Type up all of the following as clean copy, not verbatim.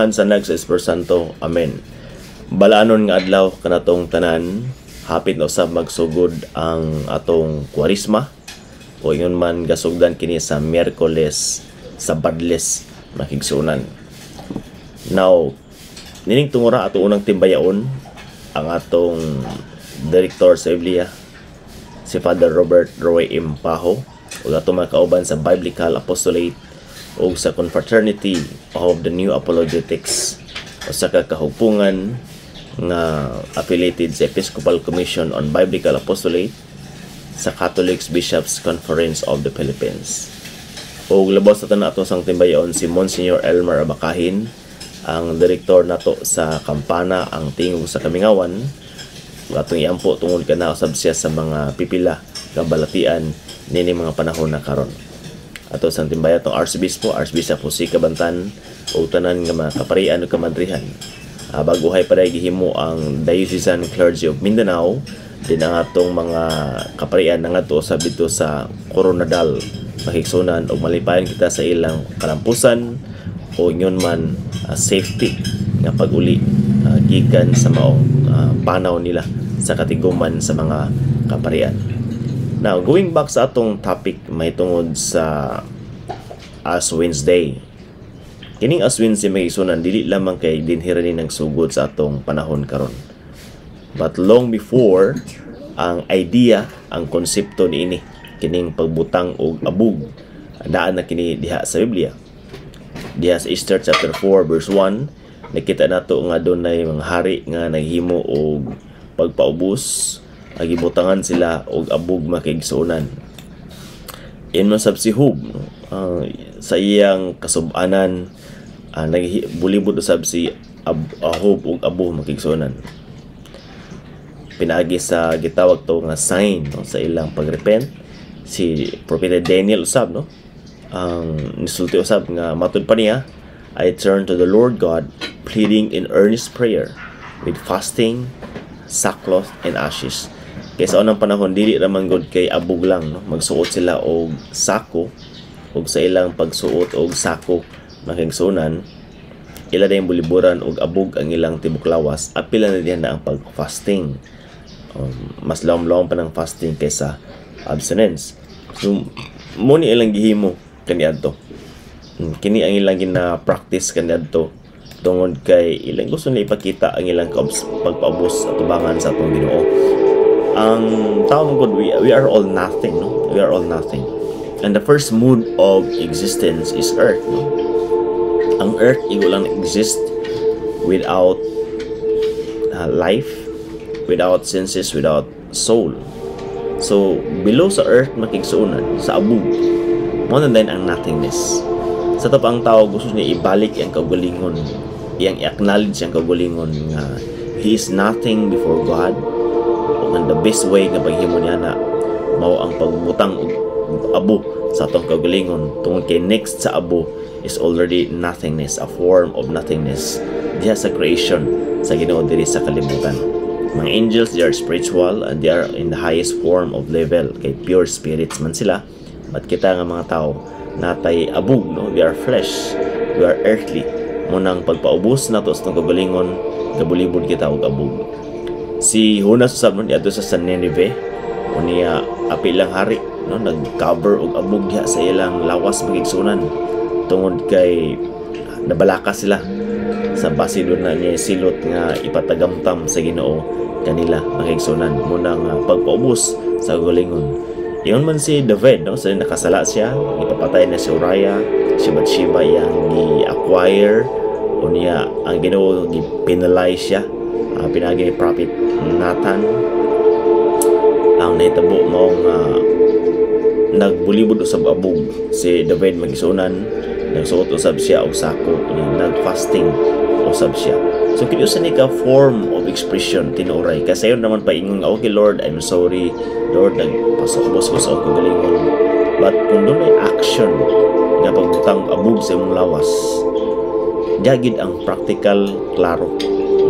Sa Anak, sa Espiritu Santo. Amen. Balaanon nga adlaw kanatong tanan. Hapit na usab magsugod ang atong Kwaresma o ingon man gasugdan kini sa Miyerkules sa Badles, mga kaigsuonan. Now, nining tungura, ato unang timbayaon ang atong direktor sa Biblia, si Father Robert Roy Impaho, ug atong mga kauban sa Biblical Apostolate ug sa Confraternity of the New Apologetics, usa ka kahugpungan nga affiliated sa Episcopal Commission on Biblical Apostolate sa Catholic Bishops Conference of the Philippines. Ug labaw sa tanan, ato sang timbayaon si Monsignor Elmer Abacahin, ang direktor nato sa Kampana, ang Tingog sa Kamingawan. Ug atong iampo tungod kay naa usab siya sa mga pipila ka balatian nini mga panahon na karon. Ato sang timbaya tong Archbispo, Archbishop Jose Cabantan, ug tanan nga mga kaparian ug kamadrihan. Baguhay pa gihimo ang Diocesan Clergy of Mindanao din, ang atong mga kaparian nangadto usab didto sa Koronadal, mga kaigsuonan, ug malipayon kita sa ilang kalampusan o ingon man safety nga pag-uli gikan sa maong panaw nila sa katiguman sa mga kaparian. Now, going back sa atong topic may tungod sa Ash Wednesday. Kining Ash Wednesday, mga kaigsuonan, dili lamang kay dinhi ra ni nagsugod sa atong panahon karon. But long before, ang idea, ang konsepto niini, kining pagbutang og abog, daan na kini diha sa Biblia. Diha sa Esther chapter 4 verse 1, nakita nato nga dunay mga hari nga naghimo og pagpaubos, gibutangan sila og abog, mga kaigsuonan. Ingon sab si Job, no? Sa iyang kasubanan, nagbulibot usab si Job og abo, mga kaigsuonan, pinaagi sa gitawag to nga sign, no, sa ilang pagrepent. Si Propeta Daniel usab, no, ang nisulti usab nga matud pa niya, "I turned to the Lord God, pleading in earnest prayer with fasting, sackcloth and ashes." Kay sa unang panahon, dili ra man gud kay abog lang, no, magsuot sila og sako, ug sa ilang pagsuot og sako, mga kaigsuonan, ila dayong buliburan og abog ang ilang tibok lawas. Apil na diha na ang pag-fasting. Mas lawom-lawom pa ng fasting kaysa abstinence. So mo ni ilang gihimo kaniadto. Kini ang ilang gina-practice kaniadto tungod kay ilang gusto nila ipakita ang ilang pagpaubos at tubangan sa atong Ginoo. Ang tao man gud, we are all nothing, no? We are all nothing, and the first mode of existence is earth, no? Ang earth igo lang exist without life, without senses, without soul. So below sa earth, mga kaigsuonan, sa abog, mo na din ang nothingness. Sa pa ang tao gusto niya ibalik ang kaugalingon, iyang i-acknowledge ang kaugalingon nga he is nothing before God, ug ang the best way nga paghimo niya na mao ang pagbutang og abo sa atong kaugalingon, tungod kay next sa abo is already nothingness, a form of nothingness diha sa creation sa Ginoo diri sa kalibutan. Mga angels, they are spiritual and they are in the highest form of level kay pure spirits man sila, but kita nga mga tao natay abog, no? We are flesh, we are earthly. Mo nang pagpaubos nato sa atong kaugalingon, gabulibod kita og abog. Si Jonas usab, no, diadto sa Nineveh, unya apil lang hari, no, nag-cover og abog diha sa ilang lawas, mga kaigsuonan, tungod kay nabalaka sila sa base doon na niya silot nga ipatagamtam sa Ginoo kanila, mga kaigsuonan. Muna nga pagpaubos sa kaugalingon. Ingon man si David, no, sa nakasala siya, ipapatay na si Uriah, si Bathsheba iyang gi-acquire, unya ang Ginoo gi-penalize siya pinaagi ni Prophet Nathan. Ang nahitabo mao nga nagbulibod usab abog si David, mga kaigsuonan, nagsuot usab siya og sako, nag-fasting usab siya. So kini usa ni ka form of expression tinuoray, kasi sayon naman pa ingon nga, "Okay Lord, I'm sorry Lord, nagpaubos ko sa akong kaugalingon." But kung dunay action nga pagbutang abog sa imong lawas, diha gid ang practical, klaro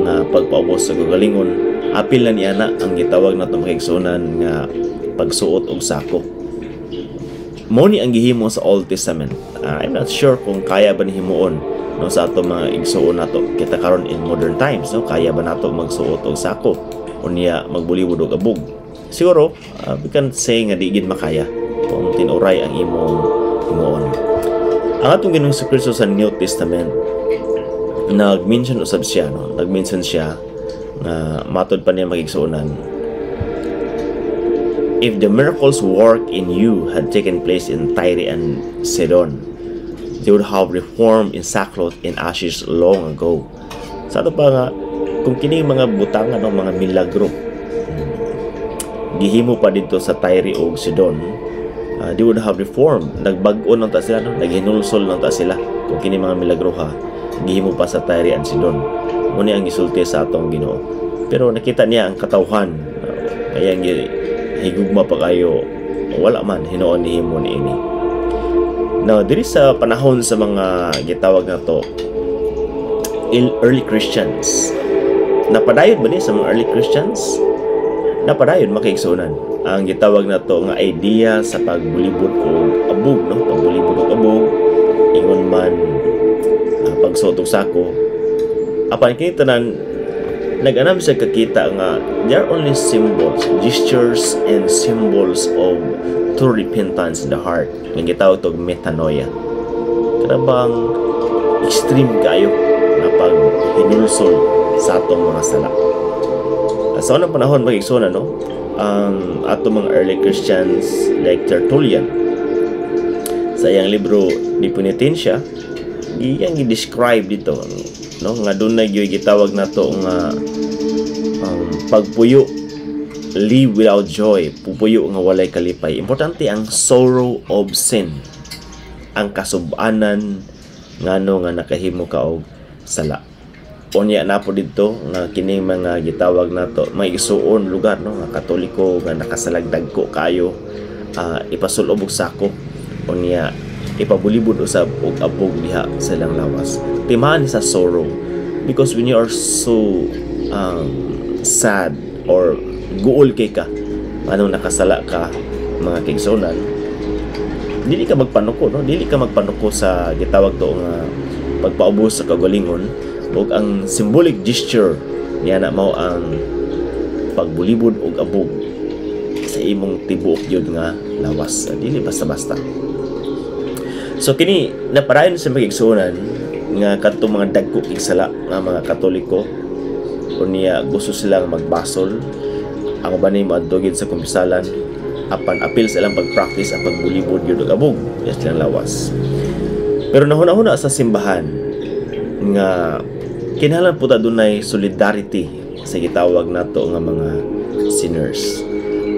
nga pagpaubos sa kaugalingon. Apil na niya na ang gitawag nato, mga kaigsuonan, nga pagsuot og sako. Mo ni ang gihimo sa Old Testament. I'm not sure kung kaya ba ni himuon no, sa ato mga igsuon nato kita karon in modern times, no? Kaya ba nato magsuot og sako unya magbulibod og abog? Siguro we can say nga di gid makaya kung tinuray ang imong himuon. Ang atong Ginoong Kristo sa New Testament, nag-mention usab siya, no? Nag-mention siya nga matod pa niya, mga igsuonan, "If the miracles work in you had taken place in Tyre and Sidon, they would have reformed in sackcloth and ashes long ago." Sa ato pa nga, kung kini mga butang, ano, mga milagro, gihimo pa dito sa Tyre ug Sidon, they would have reformed. Nagbag-o lang ta sila, no? Naghinulsol lang ta sila kung kini mga milagro ha, gihimo pa sa Tyre and Sidon. Mao ni ang gisulti sa atong Ginoo. Pero nakita niya ang katawhan, kaya higugma pa kayo, wala man hinuon nihimo niini. Now, diri sa panahon sa mga gitawag na to early Christians, napadayon ba ni sa mga early Christians? Napadayon, mga kaigsuonan, ang gitawag na to nga idea sa pagbulibod og abog, no? Pagbulibod og abog, ingon man pagsuot og sako. Apan kini tanan, nag-anam sa kakita nga they are only symbols, gestures and symbols of true repentance in the heart nga gitawag tog metanoia. Kana bang extreme kayo na paghinulsol sa atong mga sala. Sa unang panahon, mga igsoon, no, ang atong mga early Christians like Tertullian, sa iyang libro De Penitentia, iyang gi-describe dito, no, nga dunay gyud gitawag nato nga pagpuyo, live without joy, pupuyo nga walay kalipay. Importante ang sorrow of sin, ang kasubanan ngano nga nakahimo ka og sala. Unya na po didto nga kining mga gitawag nato may isuon lugar, no, nga Katoliko nga nakasalag dagko kayo, ipasulob og sako unya ipabulibod usab og abog diha sa ilang lawas. Timaan sa sorrow because when you are so sad or guol kay ka anong nakasala ka, mga kaigsuonan, dili ka magpanuko, no? Dili ka magpanuko sa gitawag to nga pagpaubos sa kagalingon, ug ang symbolic gesture niya na mao ang pagbulibod og abog sa imong tibuok gyud nga lawas, dili basta-basta. So kini napadayon sa mga igsuonan nga kadtong mga dagko kig sala nga mga Katoliko, unya gusto silang magbasol, ang uban ni moadto gid sa kumpisalan, apan apil sa ilang pag-practice ang pagbulibod gyud og abog sa silang lawas. Pero nahuna-huna sa simbahan nga kinahanglan po ta dunay solidarity sa gitawag nato nga mga sinners.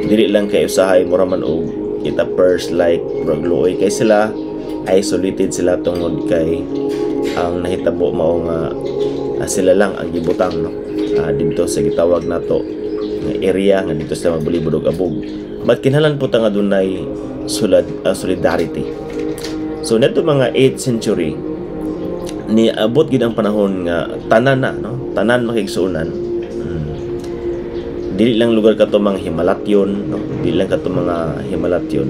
Dili lang kay usahay mura man og it appears like murag luoy kay sila, isolated sila tungod kay ang nahitabo mao nga sila lang ang gibutang, no, didto sa gitawag nato nga area nga didto sila magbulibod og abog. But kinahanglan po ta nga dunay solidarity. So ngadto mga 8th century, niabot gid ang panahon nga tanan na, no, tanan, mga kaigsuonan. Dili lang lugar kato mga himalatyon, no, dili lang kato mga himalatyon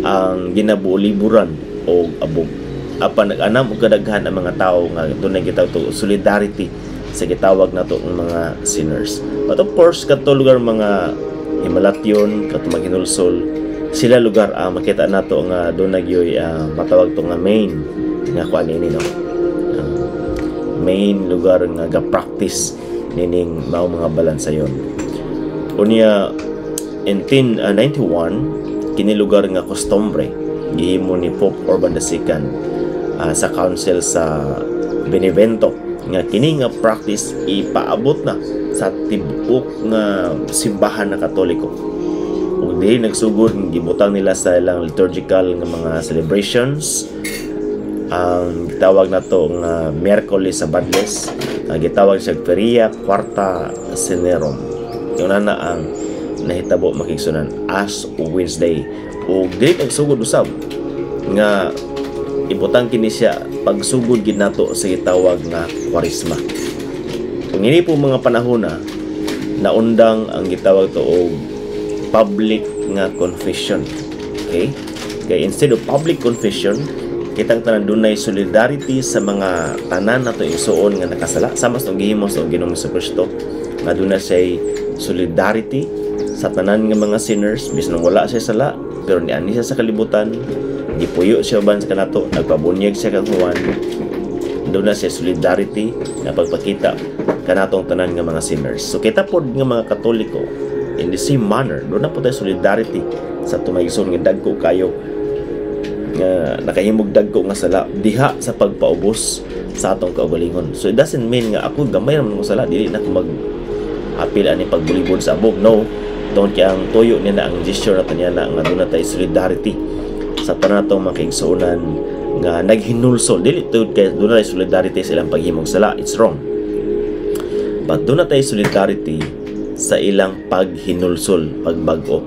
ang ginabuliburan og abog, apan nag-anam og kadaghan ang mga tawo nga dunay gitawag to solidarity sa gitawag nato ng mga sinners. But of course, kadto lugar mga himalatyon, kadto mga hinulsol sila lugar, makita nato nga dunay gyoy matawag to nga main nga kuan ini, no, main lugar nga ga-practice nining mao mga balansayon. Unya in 1091, kini lugar nga kostumbre gihimo ni Pope Urban II sa council sa Benevento nga kini nga practice ipaabot na sa tibuok nga simbahan na Katoliko. Ug dili nagsugod, gibutang nila sa ilang liturgical nga mga celebrations ang gitawag nato nga Miyerkules sa Badles, ang gitawag siya Feria Quarta Cinerum. Yung na ang nahitabo, mga kaigsuonan, Ash Wednesday. Ug dili nagsugod usab nga ibutang kini siya pagsugod gid nato sa gitawag nga Kwaresma. Kung ini po mga panahon na naundang ang gitawag to og public nga confession. Okay? Kay instead of public confession, Kitang tanan dunay solidarity sa mga tanan nato igsuon nga nakasala, sama sa gihimo sa Ginoong Kristo nga duna siya solidarity sa tanan nga mga sinners. Bisan wala siya sala, pero niani siya sa kalibutan, gipuyo siya uban sa kanato, nagpabunyag siya kang Juan. Duna siya solidarity nga pagpakita kanatong tanan nga mga sinners. So kita pod nga mga Katoliko, in the same manner, duna pod tayo solidarity sa atong igsoon nga dagko kayo nga nakahimog dagko nga sala diha sa pagpaubos sa atong kaugalingon. So it doesn't mean nga ako gamay raman ko sala, dili na ko mag apil ani pagbulibod sa abog. No, tungod kay ang tuyo niya na ang gesture nato niya na nga duna tay solidarity sa tanan natong mga kaigsuonan nga naghinulsol. Dili tungod kay duna tay solidarity sa ilang paghimog sala, it's wrong, but duna tay solidarity sa ilang paghinulsol, pagbag-o.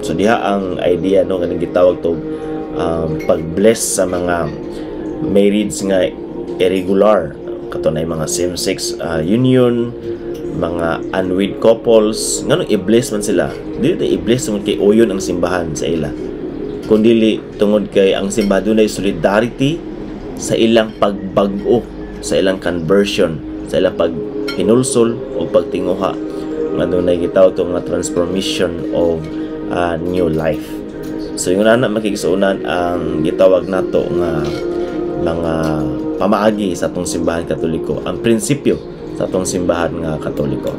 So diha ang idea, no, kaning gitawag to pag-bless sa mga marriage nga irregular, kato na mga same-sex union, mga unwed couples. Nganong i-bless man sila? Dili ta i-bless tungod kay uyon ang simbahan sa ila, kundili tungod kay ang simbahan dunay solidarity sa ilang pagbag-o, sa ilang conversion, sa ilang paghinulsol o pagtinguha nga dunay gitawag to nga transformation of new life. So yung ana, makigsuonan, ang gitawag nato nga mga pamaagi sa atong Simbahan Katoliko, ang prinsipyo sa atong Simbahan nga Katoliko.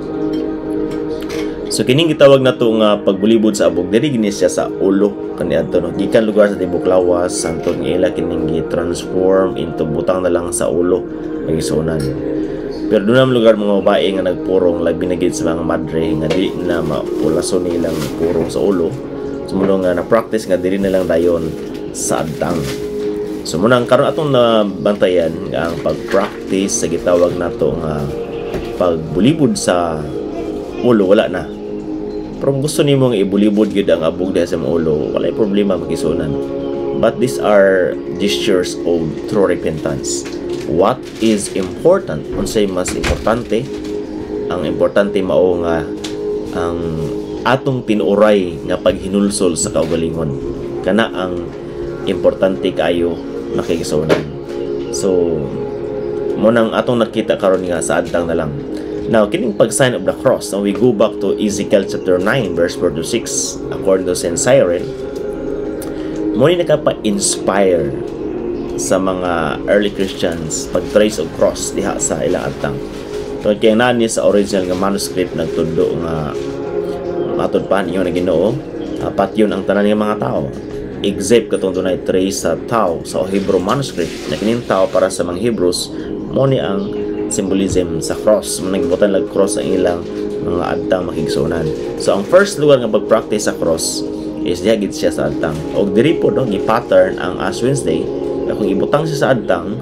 So kining gitawag nato nga pagbulibod sa abog, diri gini siya sa ulo kaniadto, no, gikan lugar sa tibok lawas santod nga ila kining gi-transform into butang na lang sa ulo, magigsuonan. Pero duna man lugar mga babae nga nagpurong, labi na gid sa mga madre nga di na mapulason nilang purong sa ulo. So mao nga na practice nga diri na lang dayon sa agtang. So mao nang karon atong nabantayan nga ang pag-practice sa gitawag nato nga pagbulibod sa ulo wala na. Pero kung gusto nimo nga ibulibod gyud ang abog diha sa imong ulo, walay problema, makigsuonan. But these are gestures of true repentance. What is important? Unsay mas importante? Ang importante mao nga ang atong tinuoray nga paghinulsol sa kaugalingon. Kana ang importante kaayo, makigsuonan. So mao nang atong nakita karon nga sa agtang na lang. Now, kining pag-sign of the cross, now we go back to Ezekiel chapter 9 verse 4 to 6 according to Saint Cyril. Mao ni nakapa-inspire sa mga early Christians pag-trace og cross diha sa ilang agtang. Tungod kay naa ni sa original nga manuscript nagtundo nga matod pa niyo na Ginoo, patyon ang tanan nga mga tao except katong dunay trace sa tau sa Hebrew manuscript, na kining tau para sa mga Hebrews mao ni ang symbolism sa cross. Mao nang gibutan lag cross ang ilang mga agtang, makigsuonan. So ang first lugar nga pag-practice sa cross is diha gid siya sa agtang. Og diri po, no, gi-pattern ang Ash Wednesday na kung ibutang siya sa agtang,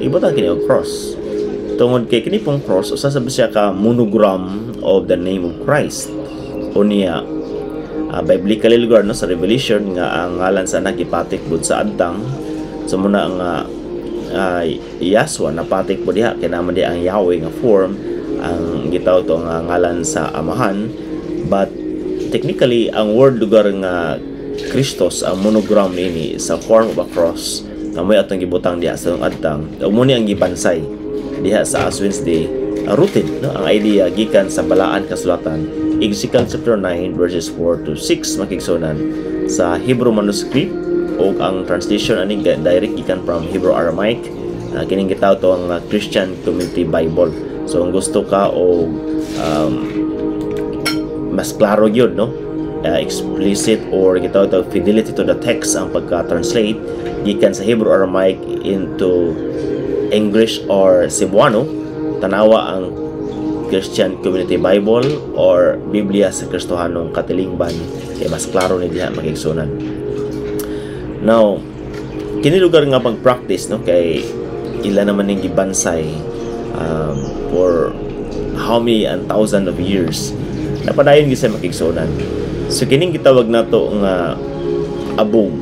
ibutang kini og cross. Tungod kay kini pong cross usa sa siya ka monogram of the name of Christ. Unya biblically lugar, no, sa Revelation nga ang ngalan sa anak gipatik bud sa agtang. So mao na nga Yahshua napatik po diha kay naman di ang Yahweh nga form ang gitawag to nga ngalan sa Amahan. But technically ang word lugar nga Christos, ang monogram niini sa form of a cross nga mo'y atong gibutang diha sa agtang ug mao ni ang gibansay diha sa Ash Wednesday, rooted, no, ang idea gikan sa Balaan Kasulatan, Ezekiel chapter 9 verses 4 to 6, makigsuonan, sa Hebrew manuscript. O ang translation ani direct gikan from Hebrew Aramaic, kining gitawag to ang Christian Community Bible. So kung gusto ka og mas klaro gyud, no, explicit or gitawag to fidelity to the text ang pagka-translate gikan sa Hebrew Aramaic into English or Cebuano, tanawa ang Christian Community Bible or Biblia sa Kristohanong Katilingban kay mas klaro ni diha, makigsuonan. Now, kini lugar nga pag-practice, no, kay ila naman ning gibansay for how many and thousand of years, napadayon gyud sa makigsuonan. So kining gitawag nato nga abog,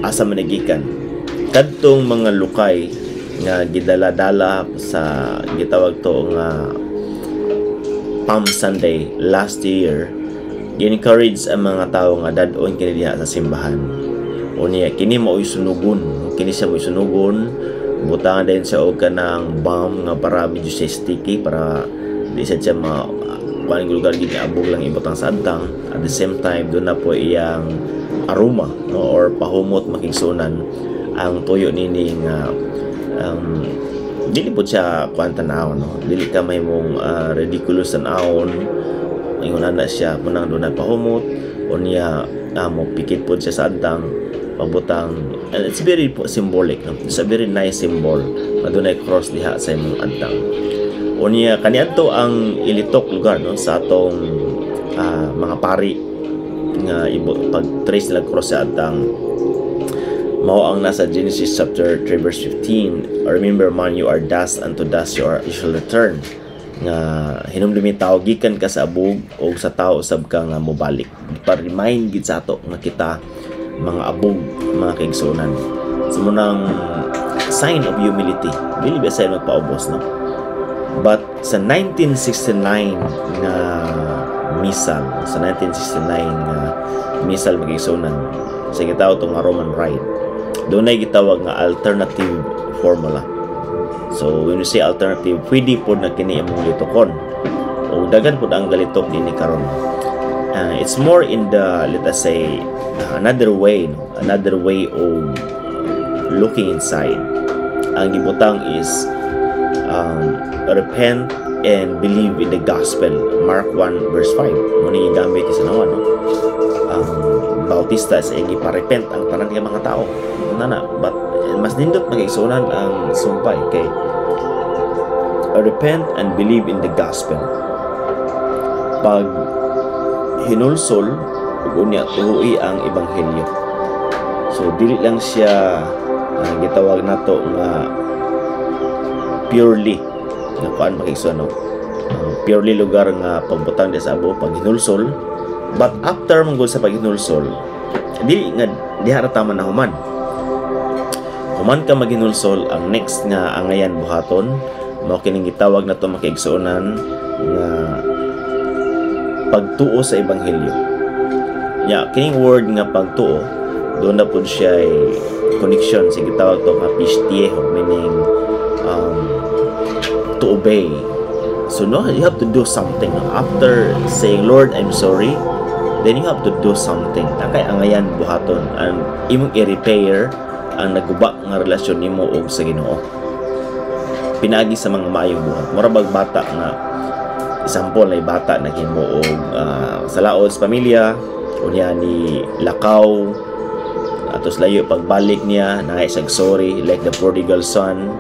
asa man gikan? Kadtong mga lukay nga gidala-dala sa gitawag to nga Palm Sunday last year, gi-encourage ang mga tao nga dad-on kini diha sa simbahan. Unya kini mao'y sunugon. Kini siya mo sunugon, butangan din siya og kanang balm nga para medyo siya sticky, para di siya siya ma kuan lugar gid abog lang ibutang sa adtang. At the same time, doon na po iyang aroma, no, or pahumot, makigsunan. Ang tuyo nini nga dili po siya kuan tan-aw, no, dili ka mahimong ridiculous tan-awon. Ingon na siya, munang doon na pahumot. Unya mo pikit po siya sa adtang pabutang, and it's very po symbolic, no? It's a very nice symbol nga dunay cross diha sa imong adtang. Unya kaniadto ang ilitok lugar, no, sa atong mga pari nga ibo pag trace nila cross sa adtang, mao ang nasa Genesis chapter 3 verse 15, "Remember, man, you are dust, and to dust you shall return," nga hinumdumi tao, gikan ka sa abog o sa tao usab ka nga mobalik. Pa-remind gid sa ato nga kita mga abog, mga kaigsunan. So munang sign of humility, dili ba sign magpaubos, no? But sa 1969 nga missal, sa 1969 nga missal, mga kaigsunan, sa gitawag to nga Roman Rite, doon ay gitawag nga alternative formula. So when we say alternative, pwede po na kini imong litokon o daghan po ang galitok nini karon. It's more in the, let us say, another way, no? Another way of looking inside. Ang gibutang is repent and believe in the gospel, Mark 1 verse 5 mo ni gamit sa nawa, no? Ang Bautista sa gipa-repent ang tanan nga mga tao nana, but mas nindot magigsunan ang sumpay kay repent and believe in the gospel, pag hinulsol ug unya tuoi ang ebanghelyo. So dili lang siya gitawag nato nga purely nga kuan, makigsuon, no, purely lugar nga pagbutang di sa abo, pag hinulsol. But after man gud sa paghinulsol, dili nga diha ra taman na human. Human ka maghinulsol, ang next nga angayan buhaton mao kining gitawag nato, makiigsuonan, nga pagtuo sa ebanghelyo. Nya kining word nga pagtuo, doon na pud siya connection sa gitawag to nga pisteuo, meaning to obey. So no, you have to do something after saying, "Lord, I'm sorry." Then you have to do something na kay angayan buhaton ang imong i-repair ang naguba nga relasyon nimo og sa Ginoo pinaagi sa mga maayong buhat. Mura bag bata nga example na bata naghimo og salaod sa pamilya, unya ni lakaw atos layo, pagbalik niya na isang sorry, like the prodigal son.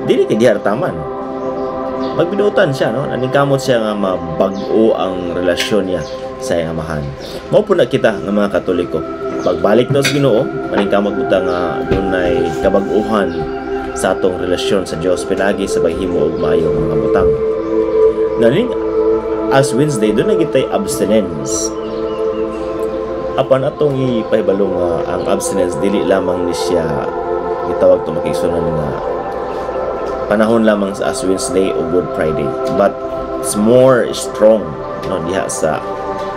Dili kay diha taman magbinutan siya, no? Naningkamot siya nga mabag-o ang relasyon niya sa iyang amahan. Mao po na kita nga mga Katoliko, pagbalik no sa Ginoo, maningkamot buta nga dunay kabag-uhan sa atong relasyon sa Dios pinagi sa paghimo og maayong mga butang. Naning Ash Wednesday, doon na gitay abstinence. Apan atong ipahibalo nga ang abstinence dili lamang ni siya gitawag to, makigsunan, nga panahon lamang sa Ash Wednesday o Good Friday, but it's more strong, no, diha sa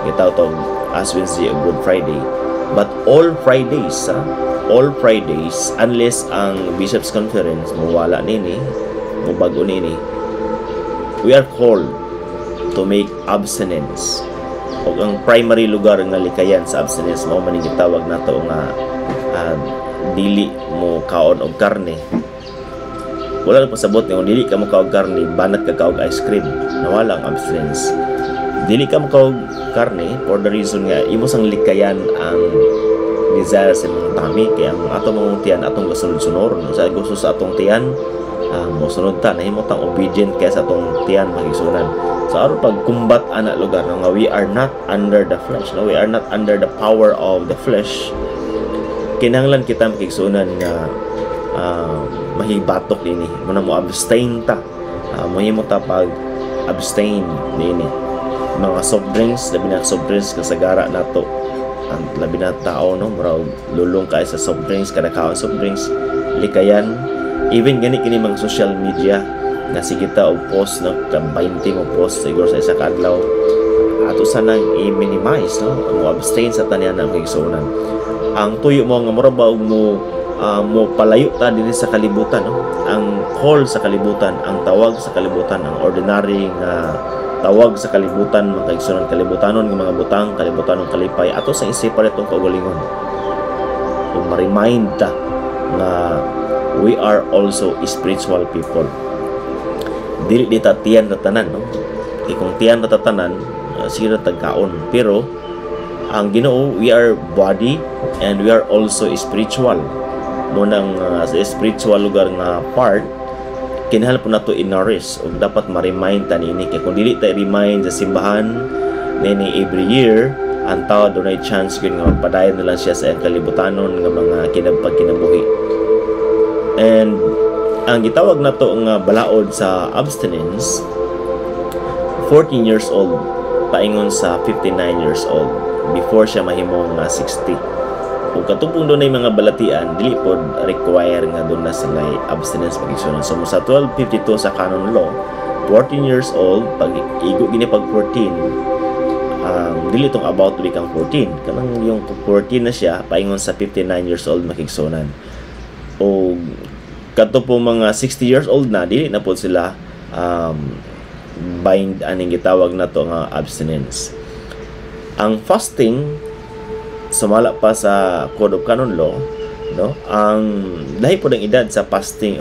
gitawag to Ash Wednesday o Good Friday, but all Fridays, ha? All Fridays, unless ang Bishops' Conference mawala nini, mobag-o nini, we are called to make abstinence. Ug ang primary lugar nga likayan sa abstinence mao man gitawag nato nga dili mo kaon og karne. Wala lang pasabot nga kung dili ka mo kaog karne, banat ka kaog ice cream, nawala ang abstinence. Dili ka mo kaog karne for the reason nga imo sang likayan ang desire sa imong tummy, kay ang atong mga tiyan atong gasunod-sunod sa gusto sa atong tiyan, mosunod ta, nahimo tang obedient kay sa atong tiyan, magisunan. So aron pag-combat ana lugar, no, nga we are not under the flesh, no, we are not under the power of the flesh, kinahanglan kita, makigsunan, nga mahibatok nini mo na mo abstain ta, mohimo ta pag abstain nini mga soft drinks, labi na soft drinks, kasagara nato ang labi na tao, no, murag lulong kay sa soft drinks, kada kaon soft drinks, likayan. Even gani kini mga social media nga sige ta og post, no, ka 20 mo post siguro sa isa ka adlaw, ato sanang i-minimize, no, mo abstain sa tanan na magigsuonan. Ang tuyo mo nga mura ba og mo Mo palayo ta dinhi sa kalibutan, no? Ang call sa kalibutan, ang tawag sa kalibutan, ang ordinary nga tawag sa kalibutan, mga kaigsunan, kalibutanon nga mga butang, kalibutanon kalipay, ato sa isipan itong kaugalingon kung ma-remind ta nga we are also spiritual people. Dili di ta tiyan na tanan, no? Kay kung tiyan na tanan, sige na tagkaon, pero ang Ginoo, we are body and we are also spiritual mo nang sa spiritual lugar nga part kinahanglan po nato i-nourish ug dapat ma-remind ta nini, kay kung dili ta i-remind sa simbahan nini every year, ang tao dunay chance gyud nga magpadayon na lang siya sa iyang kalibutanon nga mga kinabpagkinabuhi. And ang gitawag nato nga balaod sa abstinence, 14 years old paingon sa 59 years old before siya mahimong nga 60. Ug katong dunay mga balatian, dili pod require nga doon na sila abstinence, pag-igsunan. So sa 1252 sa canon law, 14 years old, pag igo gini pag 14, ang dili tong about to become 14, kanang yung 14 na siya paingon sa 59 years old, makigsunan. O kadto po mga 60 years old na, dili na po sila bind aning gitawag na to nga abstinence. Ang fasting, sumala pa sa Code of Canon Law, no, ang lahi po ng edad sa fasting,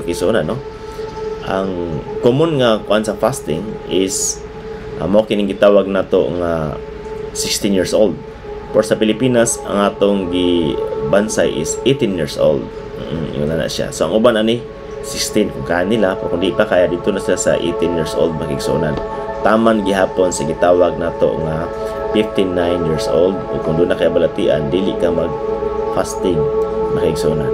makigsunan, no? Ang common nga kuan sa fasting is mao kining gitawag nato nga 16 years old. For sa Pilipinas, ang atong gibansay is 18 years old. Yun na siya. So ang uban ani 16 kung kaya nila, pero kung di pa kaya, dito na sila sa 18 years old, makigsunan. Taman gihapon sa gitawag nato nga 59 years old, o kung doon na kay balatian, dili ka mag fasting, makigsunan.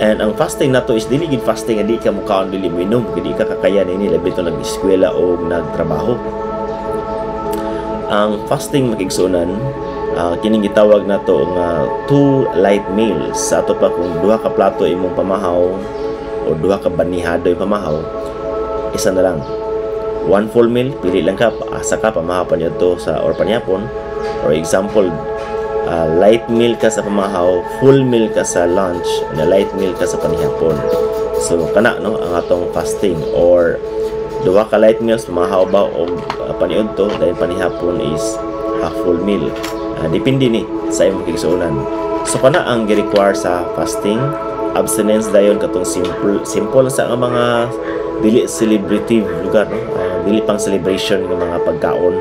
And ang fasting nato is dili gid fasting nga di ka mukaon, dili minom, dili ka kakayan ini, labi to nag-eskwela o nagtrabaho. Ang fasting, makigsunan, kining gitawag nato nga two light meals. Sa ato pa, kung duha ka plato imong pamahaw o duha ka banihado imong pamahaw, isa na lang. One full meal, pili lang ka, asa ka pamahaw pa to sa or panihapon. Or example, light meal ka sa pamahaw, full meal ka sa lunch, na light meal ka sa panihapon. So kana, no, ang atong fasting, or duha ka light meals pamahaw ba o paniudto, dahil panihapon is half full meal. Depende ni sa imong kigsuonan. So kana ang gi-require sa fasting, abstinence dayon katong simple simple sa nga mga dili celebrative lugar, no? Dili pang celebration nga mga pagkaon,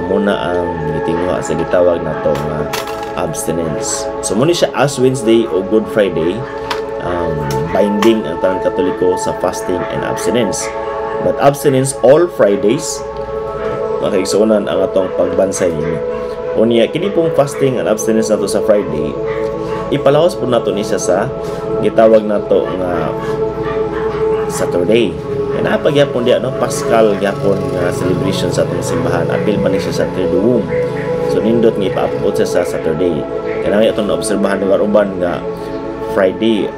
muna ang gitinguha sa gitawag nato nga abstinence. So mo ni siya Ash Wednesday o Good Friday, binding ang tanan Katoliko sa fasting and abstinence. But abstinence all Fridays, makaigsuonan, ang atong pagbansay nini. Unya kini pong fasting and abstinence nato sa Friday, ipalawas po nato ni siya sa gitawag nato nga Saturday. Kaya napagyapon diya, no, Paschal gyapon nga celebration sa atong simbahan. Apil pa ni siya sa Triduum. So nindot nga ipaabot siya sa Saturday. Kaya namin atong naobserbahan lugar uban nga Friday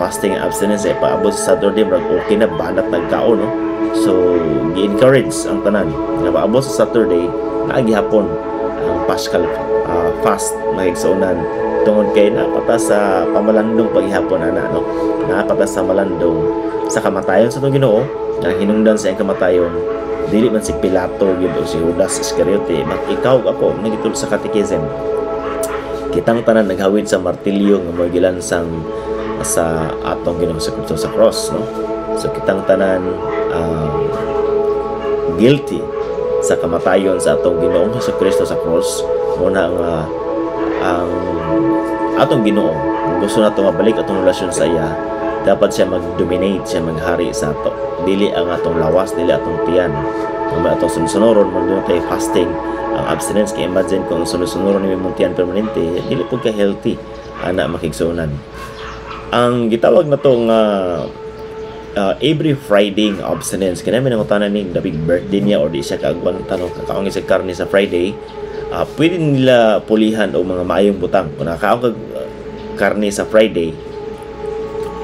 fasting and abstinence ay paabot sa Saturday, murag okay na, banat nagkaon, no? So gi-encourage ang tanan nga paabot sa Saturday naa gihapon ang Paschal fast, mahigsuonan, tungod kay napata sa pamalandong paghihapon ana, no? Napata sa malandong sa kamatayon sa atong Ginoo nga hinungdan sa iyang kamatayon, dili man si Pilato gyud o si Judas Iscariote, but ikaw ug ako. Nagitulog sa catechism, kitang tanan naghawid sa martilyo nga mo gilansang sa atong Ginoong Kristo sa cross, no? So kitang tanan guilty sa kamatayon sa atong Ginoong Hesus Kristo sa cross. Muna nga ang atong Ginoo, kung gusto nato mabalik atong relasyon sa iya, dapat siya mag-dominate, siya maghari sa ato, dili ang atong lawas, dili atong tiyan. Kung may atong sunod-sunoron man doon tayo fasting ang abstinence, kay imagine kung sunod-sunoron ni imong tiyan permanente, dili pud ka healthy ana, makigsuonan. Ang gitawag na to nga every Friday nga abstinence, kaya may nangutana ni the big birthday niya or di siya kaagwanta, no, kakaon sa karne sa Friday, pwede nila pulihan og mga maayong butang. Kung nakakaon kag karne sa Friday,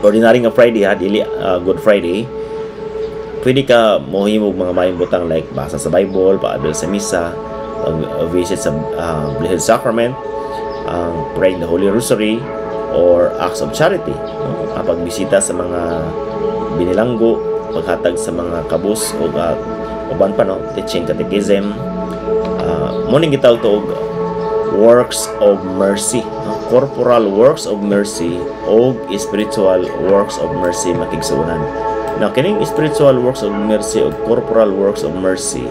ordinary nga Friday ha, dili Good Friday, pwede ka mohimo og mga maayong butang like basa sa Bible, paabil sa misa, pag visit sa Blessed Sacrament, ang praying the Holy Rosary. Or acts of charity, no? Ang pagbisita sa mga binilanggo, paghatag sa mga kabus o uban pa, no, teaching catechism, mo ning gitawag to og works of mercy, no? Corporal works of mercy o spiritual works of mercy, makigsuonan. Now, kining spiritual works of mercy o corporal works of mercy,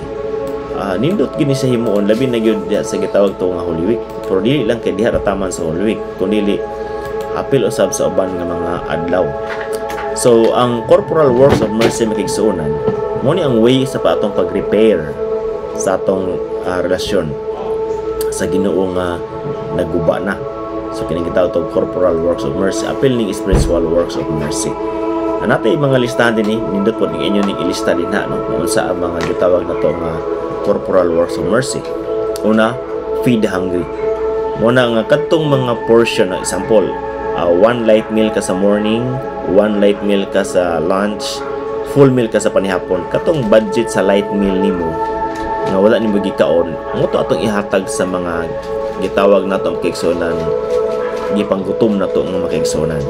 nindot gini sa himuon, labi na gyud diha sa gitawag to nga Holy Week. Pero dili lang kay diha rataman sa Holy Week, kundi apil usab sa uban nga mga adlaw. So ang corporal works of mercy, makigsuonan, mo ni ang way sa pa atong pag-repair sa atong relasyon sa Ginoo nga naguba na. So kining gitawag to corporal works of mercy, apil ning spiritual works of mercy. Natay mga listahan din ni, nindot po ning inyo ning ilista din ha, no, kung unsa ang mga gitawag na to nga corporal works of mercy. Una, feed the hungry. Mo na nga kadtong mga portion na example, one light meal ka sa morning, one light meal ka sa lunch, full meal ka sa panihapon. Katong budget sa light meal nimo nga wala nimo gikaon, mo to atong ihatag sa mga gitawag nato ang kaigsuonan, gipanggutom nato nga mga kaigsuonan,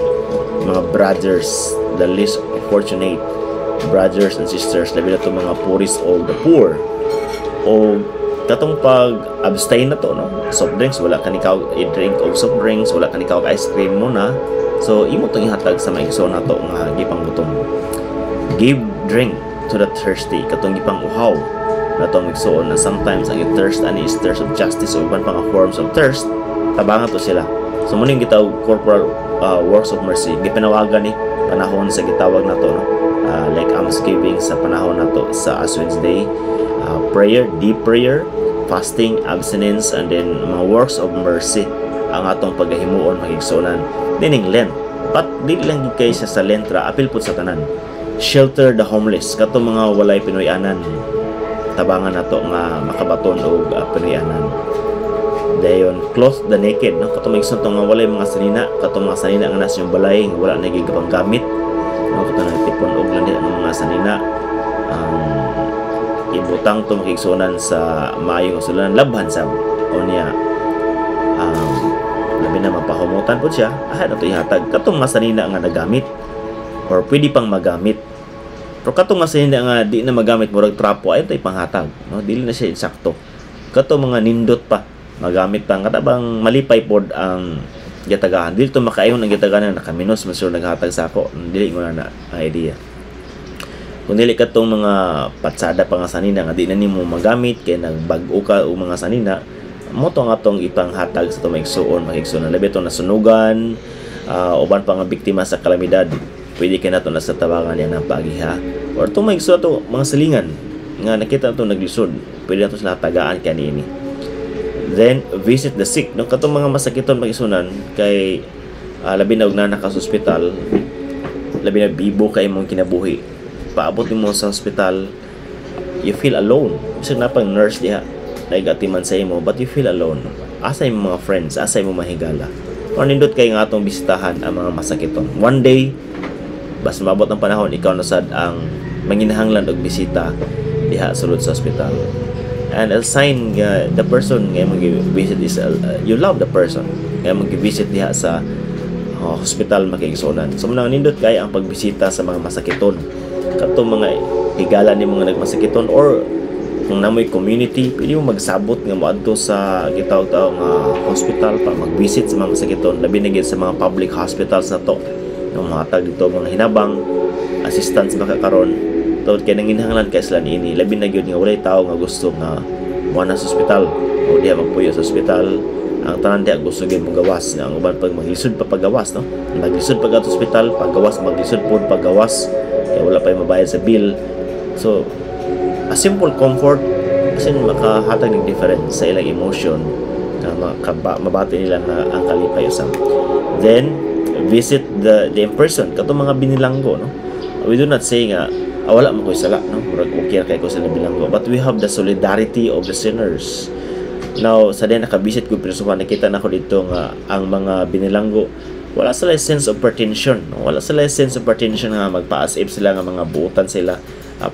mga brothers, the least fortunate brothers and sisters, labi na to mga poorest of the poor. O katong pag abstain na to, no, soft drinks, wala ka ni i-drink og soft drinks, wala ka ni ice cream mo na, so imo tong ihatag sa mga igsoon nato nga gipanggutom. Give drink to the thirsty, katong gipang uhaw nato ang igsoon na sometimes ang thirst ani is thirst of justice o uban pa nga forms of thirst, tabangan to sila. So mo ning gitawag corporal works of mercy. Gipanawagan ni panahon sa gitawag nato, no, like almsgiving sa panahon nato sa Ash Wednesday, prayer, deep prayer, fasting, abstinence, and then mga works of mercy ang atong pagahimuon, magigsuonan, dining Lent. But dili lang gid kay siya sa Lent ra, apil pud sa tanan. Shelter the homeless, katong mga walay pinuy-anan, tabangan nato nga makabaton og pinuy-anan. Dayon, clothe the naked, no, katong mga to nga walay mga sanina, katong mga sanina nga nasa yung balay nga wala na gipanggamit, no, katong nagtipon og lang ng mga sanina, ang ibutang to, makigsuonan, sa maayong sulanan, labhan sab o niya, labi na mapahumutan po siya, ah, na to ihatag katong mga sanina nga nagamit or pwede pang magamit. Pero katong mga sanina nga di na magamit, murag trapo, ay to ipanghatag, no, dili na siya insakto. Katong mga nindot pa, magamit pa, katabang malipay pod ang gitagahan, dili to makaingon ang gitagahan na nakaminos man sila naghatag sa ako, dili ko na na idea. Kung dili katong mga patsada pa nga sanina nga di na nimo magamit kay nagbag-o ka og mga sanina, mo to nga atong ipanghatag sa atong maigsuon, makigsuon, labi itong nasunugan, uban pa nga biktima sa kalamidad, pwede kay nato na sa tabangan yan ang pagiha. Or itong maigsuon ato mga silingan nga nakita nato naglisod, pwede nato sila tagaan kay niini. Then visit the sick, no, katong mga masakiton, magisunan, kay labi na og naa ka sa ospital, labi na bibo kay imong kinabuhi, paabot nimo sa ospital, you feel alone. Bisag naa pang nurse diha naigatiman sa imo, but you feel alone. Asa imong mga friends? Asa imong mahigala? O nindot kay nga atong bisitahan ang mga masakiton. One day, basta mabot ang panahon, ikaw na sad ang manginahanglan og bisita diha sulod sa ospital. And a sign nga the person nga imong visit is you love the person nga imong visit diha sa hospital, makiigsuonan. So nang nindot kay ang pagbisita sa mga masakiton, katong mga higala ni mga nagmasakiton, or kung namoy community, pwede mo magsabot nga moadto sa gitawag-tawag nga hospital para mag-visit sa mga masakiton, labi na gid sa mga public hospitals na to, no, mahatag dito mga hinabang assistance makakaron tawad kay nanginahanglan kay sila niini, labi na gyud nga walay tawo nga gusto nga moana sa ospital o diha magpuyo sa ospital. Ang tanan diha gusto gyud mogawas, nga ang uban pag maglisod pa paggawas, no, maglisod pag ato ospital, paggawas maglisod pod paggawas kay wala pa mabayad sa bill. So a simple comfort kasi makahatag ng difference sa ilang emotion nga mabati nila nga ang kalipay usab. Then visit the imprisoned, katong mga binilanggo, no. We do not say nga wala mo koy sala, no, murag okay ra kay ko sila bilanggo, but we have the solidarity of the sinners. Now, sa din nakabisit ko prisuhan, nakita na ko dito nga ang mga binilanggo, wala sila sense of pretension, no? Wala sila sense of pretension nga magpaas-if sila nga mga buutan sila.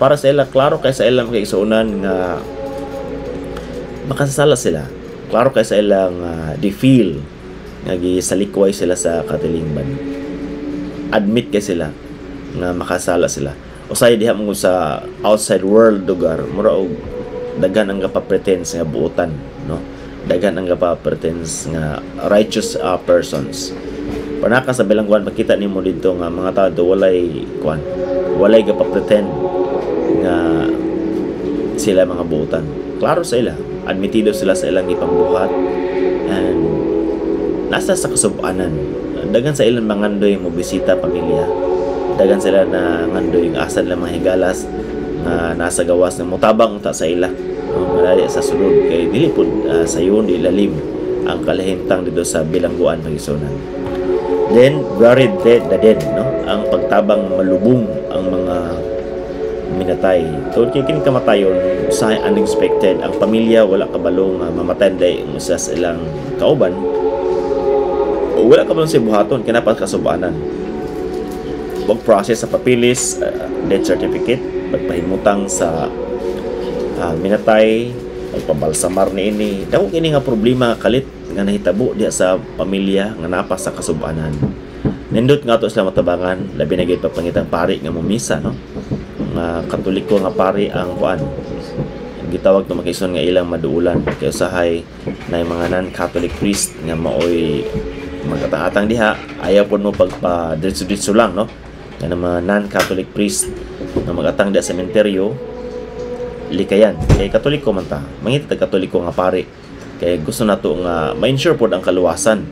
Para sa ila, klaro kay sa ilang kaigsuonan nga makasasala sila. Klaro kay sa ilang they feel Nga gisalikway sila sa katilingban. Admit kay sila nga makasala sila. Usahay diha mo sa outside world lugar, mura og daghan ang gapa-pretends nga buotan, no? Daghan ang gapa-pretends nga righteous persons. Panaka sa bilangguan, makita nimo didto nga mga tao do walay kuan, walay gapa-pretend nga sila mga buotan. Klaro sa ila, admitido sila sa ilang gipambuhat and nasa sa kasub-anan. Daghan sa ilang mangandoy mo bisita pamilya. Daghan sila na ngandoy nga asa nila mga higalas nga nasa gawas na mutabang unta sa ila, no, nga sa sulod kay dili pud sayon, di lalim ang kalahimtang dito sa bilangguan, mga igsuonan. Then bury the dead, no? Ang pagtabang malubong ang mga minatay. Tungod kay kini kamatayon sa unexpected, ang pamilya wala kabalo nga mamatay day ang usa sa ilang kauban. O wala kabalo sa buhaton kay naa pa kasubanan. Wag process sa papilis, death certificate, pagpahimutang sa minatay, pagpabalsamar niini. Dako kini nga problema kalit nga nahitabo diha sa pamilya nga naa pa sa kasubanan. Nindot nga ato sila matabangan, labi na gyud pagpangitang pari nga momisa, no? Nga Katoliko nga pari ang kuan. Gitawag to, mga igsoon, nga ilang maduulan kay usahay na mga non-Catholic priest nga maoy magatang-atang diha, ayaw pod mo pagpa diretso-diretso lang, no? Nga mga non-Catholic priest nga magatang diha sa sementeryo, likayan kay Katoliko man ta, mangita tag Katoliko nga pari kay gusto nato nga ma-ensure pod ang kaluwasan,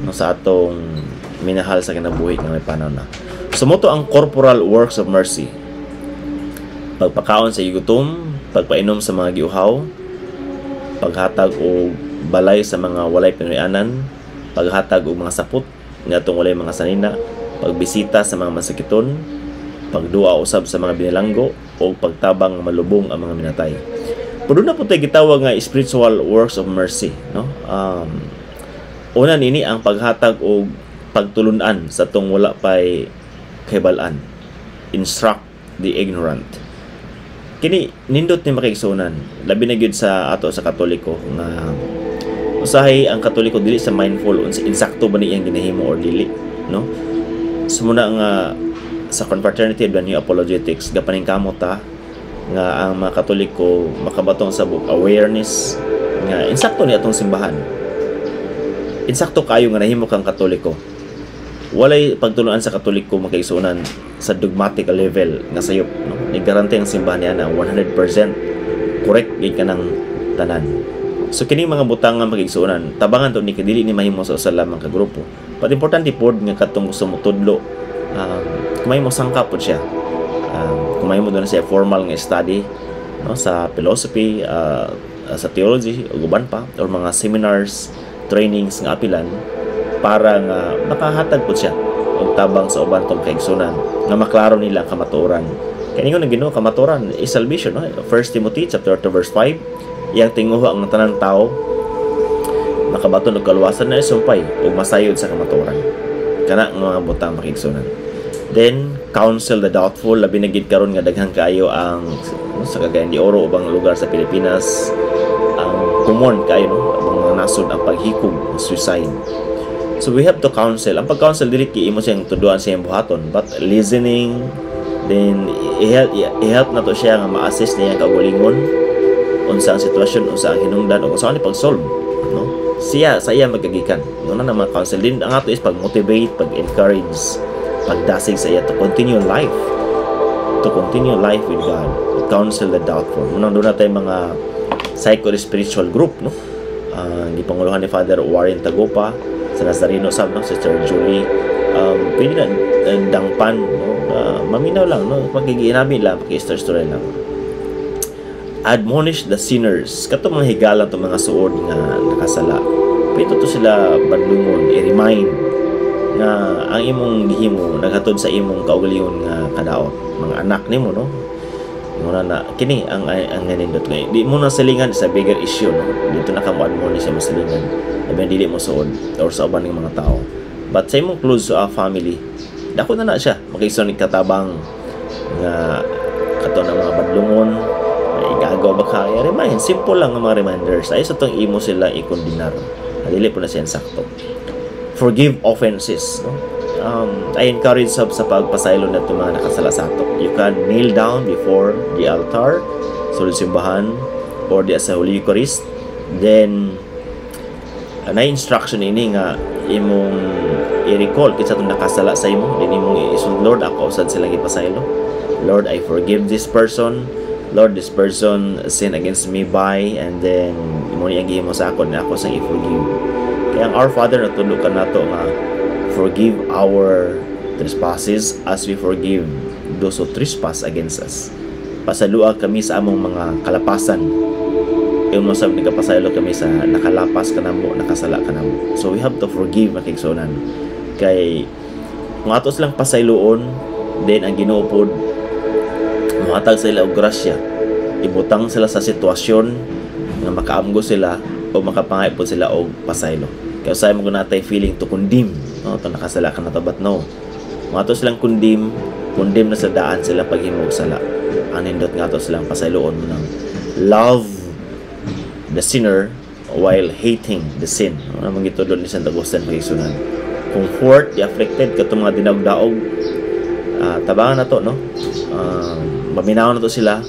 no, sa atong minahal sa kinabuhi nga may panaw na. So mao to ang corporal works of mercy: pagpakaon sa gigutom, pagpainom sa mga giuhaw, paghatag og balay sa mga walay pinuy-anan, paghatag og mga sapot ngadtong walay mga sanina, pagbisita sa mga masakiton, pagduwa usab sa mga binilanggo o pagtabang malubong ang mga minatay. Pero na po tayo gitawag nga spiritual works of mercy, no? Una nini ang paghatag og pagtulunan sa tong wala pay kahibal-an. Instruct the ignorant. Kini nindot ni, mga kaigsuonan, labi na gyud sa ato sa Katoliko nga usahay ang Katoliko dili sa mindful unsa insakto ba ni iyang ginahimo or dili, no? Sumuna nga sa Confraternity of the New Apologetics, gapaningkamot ta nga ang mga Katoliko makabaton sa book awareness nga insakto ni atong simbahan, insakto kayo nga nahimo kang Katoliko. Walay pagtulunan sa Katoliko, mga kaigsuonan, sa dogmatic level nga sayop, no? Ni guarantee ang simbahan niya na 100% correct gid kanang tanan. So kini mga butang nga, mga kaigsuonan, tabangan to ni dili ni mahimo sa usa lamang ka grupo, but importante pod nga katong gusto mo tudlo, kung mahimo sangka pod siya, kung mahimo doon siya formal nga study, no, sa philosophy, sa theology ug uban pa, or mga seminars, trainings nga apilan para nga makahatag pod siya og tabang sa uban tong kaigsunan nga maklaro nila ang kamatuoran. Kay ningon ang Ginoo, kamatuoran is salvation, no? 1 Timothy chapter 2 verse 5, iyang tinguha ang tanan tao makabaton og kaluwasan na sumpay ug masayod sa kamatuoran. Kana nga mga butang, mga kaigsunan. Then counsel the doubtful, labi na gid karon nga daghan kaayo ang, no, sa Cagayan de Oro, ubang lugar sa Pilipinas, ang common kaayo, no, ubang mga nasod ang paghikog, suicide. So we have to counsel. Ang pag-counsel, dili kay imo siyang tuduan sa iyang buhaton, but listening, then i-help na to siya nga ma-assist niya ang kaugalingon, unsa ang sitwasyon, unsa ang hinungdan ug unsa ni pag-solve, no? Siya sa iya magagikan. No na mga counsel din ang ato is pag-motivate, pag-encourage, pagdasig sa iya to continue life. To continue life with God. Counsel the doubtful. Munang doon natin mga psycho-spiritual group, no? Gipanguluhan ni Father Warren Tagupa sa Nazareno sab, no, Sister Julie, pwede na dangpan, no, maminaw lang, no, pakigiinami lang, paki-story lang. Admonish the sinners, kato mga higala to, mga suod nga nakasala, pwede to sila badlungon, i-remind nga ang imong gihimo naghatod sa imong kaugalingon nga kadaot, mga anak nimo, no? Muna na kini ang nanindot kay di mo na silingan sa bigger issue, no? Dito na ka mo admonish sa masilingan, labi dili mo suod or sa uban ng mga tao, but sa imong close family, dako na na siya makison katabang nga kato na mga badlungon, igagaw ba ka, remind, simple lang ang mga reminders ay sa tong imo sila ikondinar, dili po na siya sakto. Forgive offenses, no? I encourage sab sa pagpasaylo na itong mga nakasala sa ato. You can kneel down before the altar, sa simbahan, or di sa Holy Eucharist. Then, na instruction ini nga imong i-recall kinsa itong nakasala sa imo, then imong isulti, "Lord, ako sad silang ipasaylo. Lord, I forgive this person. Lord, this person sin against me by," and then imo ni ang gihimo sa akon na ako sang i-forgive. Kaya ang Our Father natudlo ka nato nga forgive our trespasses as we forgive those who trespass against us. Pasayloa kami sa among mga kalapasan. Yung mo sab nagapasaylo kami sa nakalapas kanamo, nakasala kanamo. So we have to forgive, mga kaigsuonan. Kay kung ato silang pasayloon, then ang Ginoo pod mohatag sa ila og grasya. Ibutang sila sa sitwasyon nga makaamgo sila o makapangay pod sila og pasaylo. Kaya usahay mo natay feeling to condemn, no, to nakasala ka na to, but no. Kung ato silang condemn, condemn na sa daan sila paghimo og sala. Ang nindot nga ato silang pasayloon mo nang love the sinner while hating the sin. Ano man gitudlo ni Saint Augustine, mga kaigsuonan. Comfort the afflicted, katong mga dinaog-daog, tabangan na to, no? Maminaw na to sila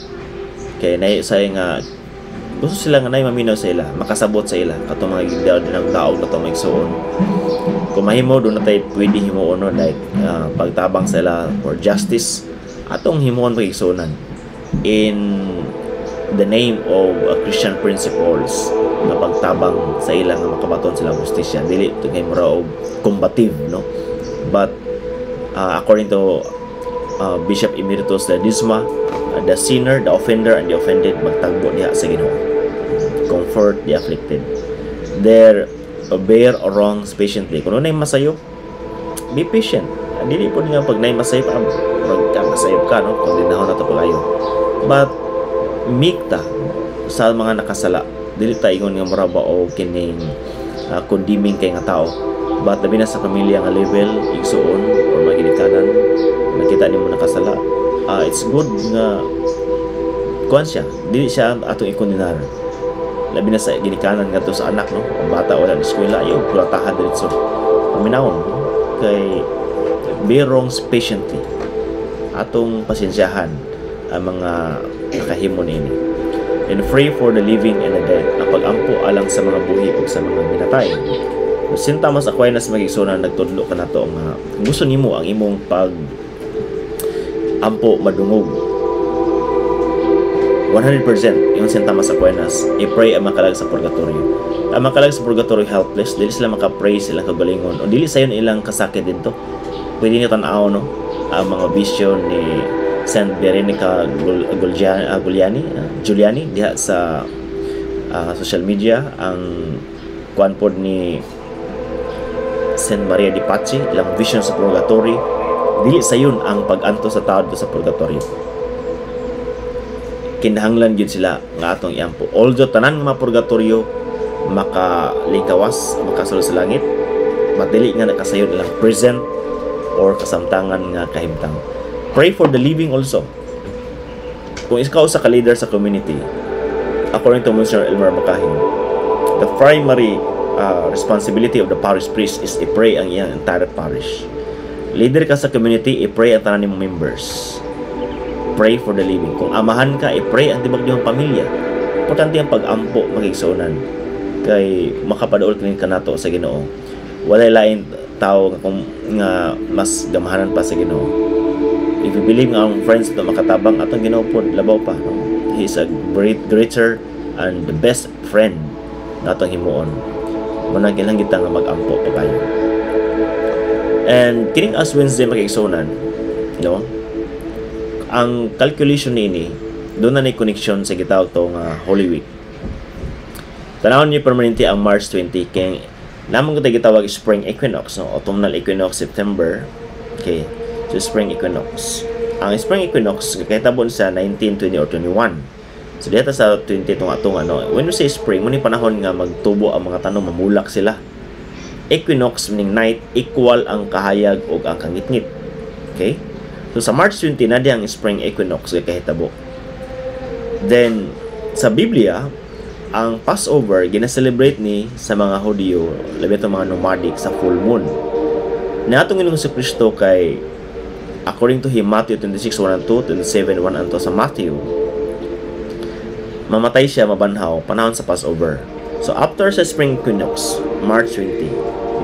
kay nay say nga gusto sila nga nay maminaw sa ila, makasabot sa ila katong mga gidinaog-daog na to, mga igsuon. Kung mahimo do na tay pwede himuon, no, like pagtabang sa ila for justice, atong himuon, mga igsuonan, in the name of Christian principles nga pagtabang sa ila nga makabaton sila og hustisya. Dili to kay mura og combative, no, but according to Bishop Emeritus Ledesma, the sinner, the offender, and the offended magtagbo diha sa Ginoo. Comfort the afflicted there. Bear wrongs patiently. Kung nay masayop, be patient. Dili po nga pag nay masayop, pagka masayop ka, no, kung dinahon na to pagayo, but meek ta sa mga nakasala. Dili ta ingon nga mura ba o kining condemning kay nga tao, but labi na sa pamilya nga level, igsuon or mga ginikanan, nakita nimo nakasala, it's good nga kuan siya, dili siya atong ikondenar. Labi na sa ginikanan ngadto sa anak, no, ang bata wala na eskwela, ayo kulatahan diretso, paminawon, no? Kay bear wrongs patiently, atong pasensyahan ang mga nakahimo niini. And pray for the living and the dead, ang pag-ampo alang sa mga buhi ug sa mga minatay. So, Saint Thomas Aquinas, mga igsoon, nagtudlo kanato nga kung gusto nimo ang imong pag ampo madungog 100%, yung Saint Thomas Aquinas, i-pray ang makalag sa purgatorio. Ang makalag sa purgatorio helpless, dili sila maka-pray silang kagalingon o dili sayon ilang kasakit dito. Pwede niyo tan-aw, no, ang mga vision ni Saint Veronica Giuliani diha sa social media, ang kuan pod ni Saint Maria di Pace, ilang vision sa purgatory. Dili sayon ang pag-anto sa tao dito sa purgatorio. Kinahanglan gyud sila nga atong iampo. Although tanan nga mga purgatorio makalingkawas, makasulod sa langit, but dili nga nakasayon ilang present or kasamtangan nga kahimtang. Pray for the living also. Kung ikaw sa ka-leader sa community, according to Monsignor Elmer Macahing, the primary responsibility of the parish priest is i-pray ang iyang entire parish. Leader ka sa community, i-pray ang tanan nimong members. Pray for the living. Kung amahan ka, i-pray ang tibok niyong pamilya. Importante ang pag-ampo, mga igsuonan, kay makapaduol kini kanato sa Ginoo. Walay lain tao nga kung nga mas gamahanan pa sa Ginoo. If you believe nga ang friends na makatabang, atong Ginoo pod labaw pa, no? He is a great greater and the best friend na atong himuon. Muna kinahanglan kita nga mag-ampo pa kayo. And kining Ash Wednesday, mga igsuonan, no? Ang calculation niini doon na ni connection sa gitawag to nga Holy Week. Tanawon niyo permanente ang March 20 kay namang kita gitawag spring equinox, no? Autumnal equinox September. Okay. So spring equinox. Ang spring equinox kahitabo sa 19, 20 or 21. So diha ta sa 20 tong atong ano. When we say spring, mo ni panahon nga magtubo ang mga tanom, mamulak sila. Equinox meaning night, equal ang kahayag ug ang kangitngit. Okay? So sa March 20 na ang spring equinox kay kahitabo. Then sa Biblia, Ang Passover gina-celebrate ni sa mga Hudiyo, labi itong mga nomadic, sa full moon. Na atong Ginoong Kristo kay according to him, Matthew 26:1 and 2, 27:1 and 2 sa Matthew, mamatay siya, mabanhaw panahon sa Passover. So after sa spring equinox, March 20,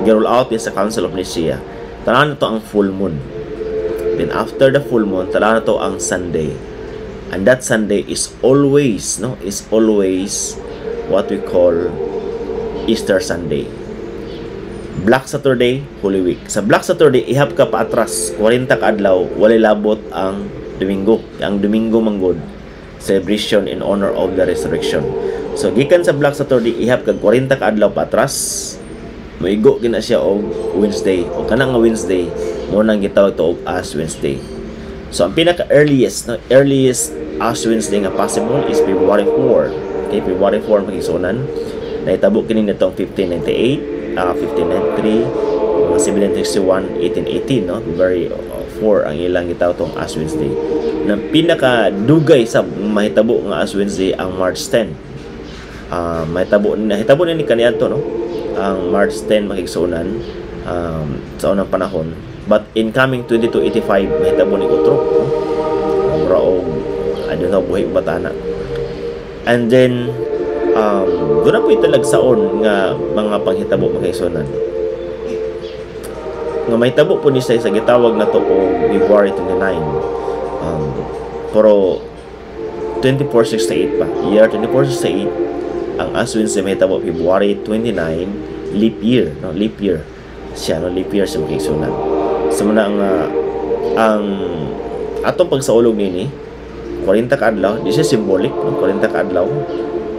gi-roll out sa Council of Nicaea. Tanaw na to ang full moon. Then after the full moon, tanaw na to ang Sunday. And that Sunday is always, no, is always what we call Easter Sunday. Black Saturday, Holy Week. Sa Black Saturday, ihap ka paatras, 40 ka adlaw, walay labot ang Domingo. Ang Domingo manggod, celebration in honor of the resurrection. So gikan sa Black Saturday, ihap kag 40 ka adlaw paatras, moigo gina siya og Wednesday. O kanang nga Wednesday, mo nang gitawag to og Ash Wednesday. So ang pinaka earliest, no, earliest Ash Wednesday nga possible is February 4. Okay, February 4, mga kaigsuonan. Nahitabo kini nitong 1598, 1593, mga 1761, 1818, no? February 4 ang ilang gitawag tong Ash Wednesday. Na pinaka dugay sa mahitabo nga Ash Wednesday ang March 10. Mahitabo, nahitabo ni kaniadto, no? Ang March 10, mga kaigsuonan, sa unang panahon. But in coming 2285 mahitabo ni utro, no? Mura og, I don't know, buhi ba ta ana. And then doon na po italagsaon nga mga panghitabo, mga kaigsuonan, nga mahitabo po ni siya sa gitawag na to og February 29. Pero 2468 pa, year 2468 ang Ash Wednesday mahitabo February 29, leap year, no? Leap year siya, no? Leap year sa, mga kaigsuonan. So muna ang atong pagsaulog nini 40 ka adlaw, di siya symbolic, no? 40 ka adlaw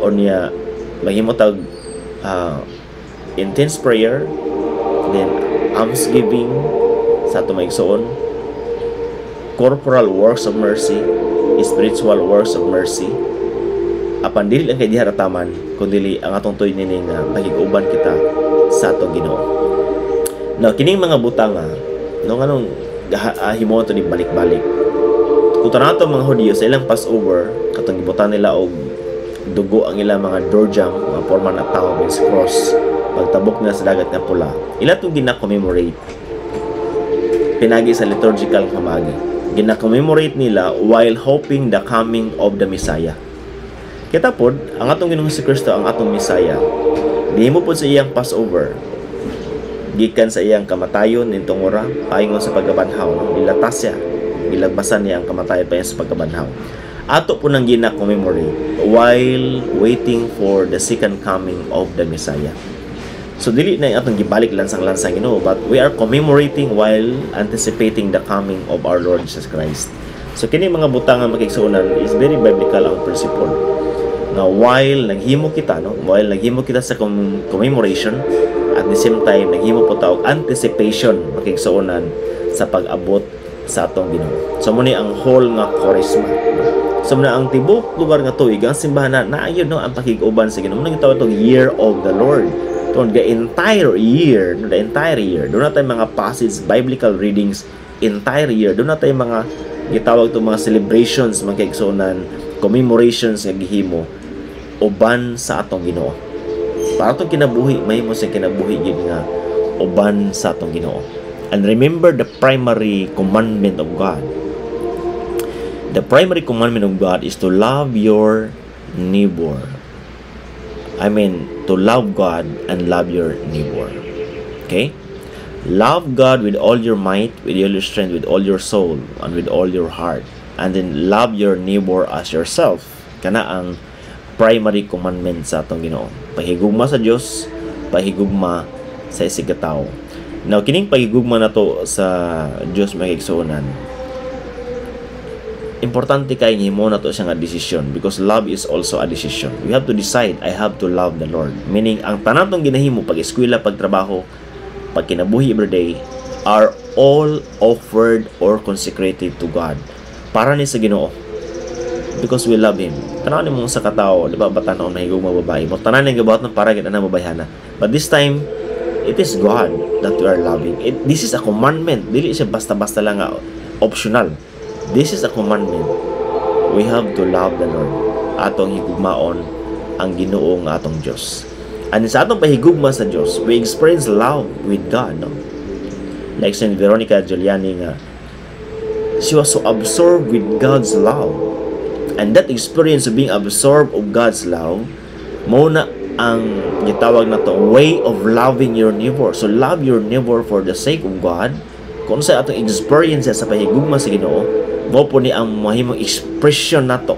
o niya maghimo tag intense prayer, then almsgiving sa ato, mga igsoon, corporal works of mercy, spiritual works of mercy. Apan dili lang kay diha rataman, kundi ang atong tuyo nini nga makig-uban kita sa atong Ginoo. Now, kining mga butanga, no, nganong himuon to ni balik-balik? Kung tanaw to mga Hudiyo sa ilang Passover, katong gibutan nila og dugo ang ilang mga door jamb, mga forma na tao means cross, pagtabok nila sa Dagat nga Pula, ila itong gina-commemorate pinagi sa liturgical pamaagi. Gina-commemorate nila while hoping the coming of the Messiah. Kita pod, ang atong Ginoong Kristo ang atong Messiah. Gihimo pod sa iyang Passover gikan sa iyang kamatayon nitong ora paingon sa pagkabanhaw, no? Nilatas siya, gilagbasan niya ang kamatayon pa sa pagkabanhaw. Ato po nang gina-commemorate while waiting for the second coming of the Messiah. So dili na yung atong gibalik lansang-lansang Ginoo, but we are commemorating while anticipating the coming of our Lord Jesus Christ. So kini mga butang nga, mga kaigsuonan, is very biblical ang principle. Nga while naghimo kita, no, while naghimo kita sa commemoration, at the same time naghimo po ta og anticipation, mga kaigsuonan, sa pag-abot sa atong Ginoo. So mo ni ang whole nga Kwaresma. So muna ang tibok lugar nga tuig ang simbahan na naayon, no, ang pakig-uban sa Ginoo. Mo nang gitawag tong Year of the Lord. Tungod the entire year, no, the entire year, doon na tayo mga passage, biblical readings, entire year, doon na tayo mga gitawag itong mga celebrations, mga kaigsuonan, commemorations nga gihimo uban sa atong Ginoo. Para atong kinabuhi, mahimo sa kinabuhi gid nga uban sa atong Ginoo. And remember the primary commandment of God. The primary commandment of God is to love your neighbor. I mean, to love God and love your neighbor. Okay? Love God with all your might, with all your strength, with all your soul, and with all your heart. And then love your neighbor as yourself. Kana ang primary commandment sa atong Ginoo. Pahigugma sa Dios, pahigugma sa isig ka tawo. Now, kining pahigugma nato sa Dios, mga kaigsuonan, importante kay himo na to siya nga desisyon because love is also a decision. We have to decide, "I have to love the Lord." Meaning, ang tanan tong ginahimo, pag eskwela, pagtrabaho, pag kinabuhi everyday, are all offered or consecrated to God. Para ni sa Ginoo. Because we love Him. Tanaw nimo sa katao, di ba, batanon mahigugma babae mo. Tanan ning gabuhat ng para gid ana mabayhana. But this time, it is God that we are loving. This is a commandment. Dili siya basta-basta lang nga optional. This is a commandment. We have to love the Lord. Atong higugmaon ang Ginoo nga atong Dios. And sa atong pahigugma sa Dios, we experience love with God, no? Like Saint Veronica Giuliani nga she was so absorbed with God's love. And that experience of being absorbed of God's love, mao na ang gitawag na to way of loving your neighbor. So love your neighbor for the sake of God. Kung sa atong experience sa pahigugma sa Ginoo, mao po ni ang mahimong expression nato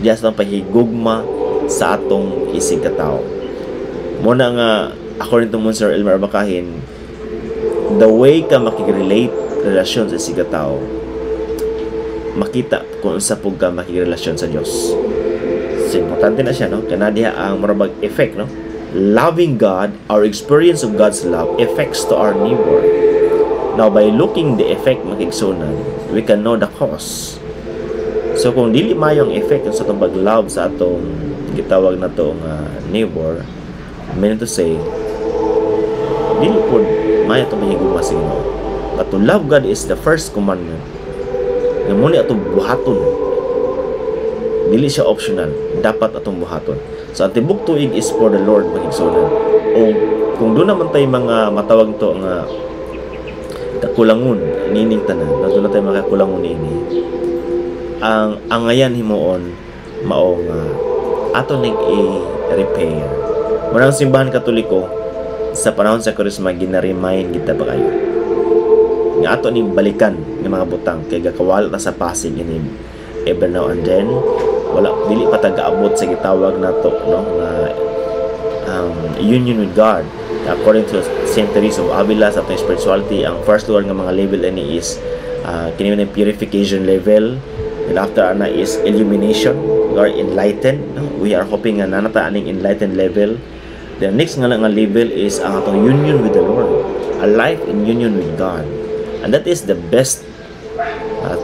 diya sa atong pahigugma sa atong isig katao. Mao na nga according to Monsignor Elmer Abacahin, the way ka makig-relate, relasyon sa isig katao, makita kung unsa pud ka makigrelasyon sa Dios. So importante na siya, no? Kana diha ang murag effect, no? Loving God, our experience of God's love affects to our neighbor. Now, by looking the effect, mga kaigsuonan, we can know the cause. So kung dili maayo ang effect sa atong pag-love sa atong gitawag na to nga neighbor, meaning to say, dili pod maayo atong mahigugma sa Ginoo. But to love God is the first commandment. Nga mao ni atong buhaton. Dili siya optional, dapat atong buhaton. So ang tibok tuig is for the Lord, mga kaigsuonan. O kung duna man tay mga matawag to nga kakulangon nining tanan, na duna tay mga kakulangon niini, ang angayan himuon mao nga ato ning i-repair. Mao ang Simbahan Katoliko sa panahon sa Kuresma, gina-remind kita pa kayo nga ato ning balikan ng mga butang kay gakawala ta sa pasig ini every now and then. Wala, dili pa ta gaabot sa gitawag nato, no, nga union with God. According to Saint Teresa of Avila, sa atong spirituality, ang first lugar nga mga level ani is kini man purification level, and after ana is illumination or enlightened, no? We are hoping nga naa na ta aning enlightened level. The next nga level is ang atong union with the Lord, a life in union with God, and that is the best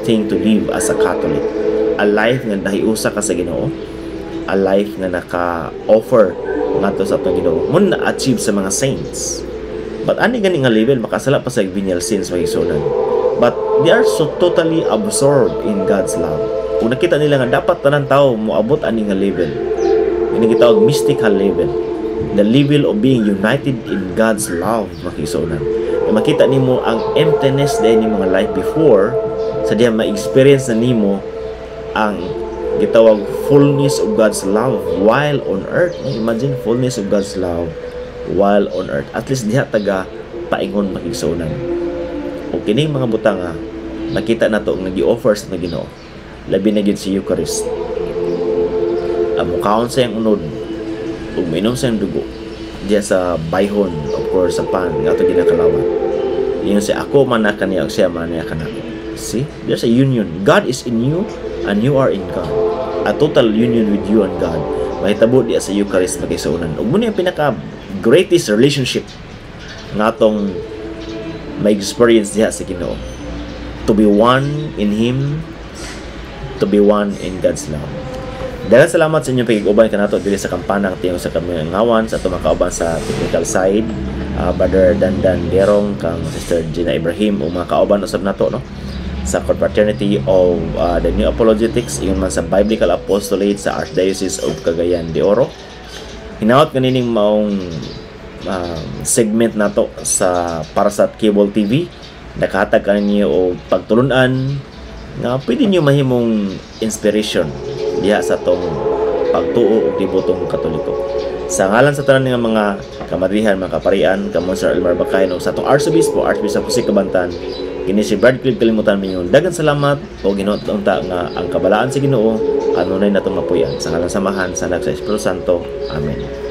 thing to live as a Catholic, a life nga nahiusa ka sa Ginoo, a life nga naka-offer ngadto sa atong Ginoo, mao na-achieve sa mga saints. But ani gani nga level, makasala pa sa venial sins, mga kaigsuonan, but they are so totally absorbed in God's love. Kung nakita nila nga dapat tanan tao moabot ani nga level, ini gitawag mystical level, the level of being united in God's love, mga kaigsuonan. Makita nimo ang emptiness dahil ni mga life before sa diha ma-experience na nimo ang gitawag fullness of God's love while on earth. Imagine, fullness of God's love while on earth. At least diha taga paingon, mga kaigsuonan. O kining mga butang nga makita nato nga gi-offer sa Ginoo, labi na gyud si Eucharist. Ang mukaon sa iyang unod ug minom sa iyang dugo diya sa bayhon, of course sa pan nga ato ginakalawat. Ingon siya, "Ako man na kaniya ug siya man niya kanako." See, there's a union. God is in you and you are in God. A total union with you and God mahitabo diya sa Eucharist, mga kaigsuonan. Ug mao ni ang pinaka greatest relationship nga atong ma-experience diha sa Ginoo, to be one in Him, to be one in God's love. Daghang salamat sa inyong pagkig-uban kanato diri sa Kampana ang Tingog sa Kamingawan, sa atong mga kauban sa technical side, Brother Dandan Gerong kang Sister Gina Ibrahim, ug mga kauban usab nato, no, sa Confraternity of the New Apologetics, ingon man sa Biblical Apostolate sa Archdiocese of Cagayan de Oro. Hinaot kanining maong segment nato sa para sa Cable TV nakahatag kaninyo og pagtulunan nga pwede niyo mahimong inspiration diha sa atong pagtuo ug debotong Katoliko. Sa ngalan sa tanan nga mga kamadrihan, mga kaparian, kamo Sir Elmar Bakayan ug sa atong Arsobispo, Archbishop Jose Cabantan, kini si Brad Cliff Kalimutan mingon daghang salamat o Ginoo unta nga ang kabalaan sa Ginoo kanunay natong mapuy-an. Sa ngalan sa Amahan, sa Anak, sa Espiritu Santo. Amen.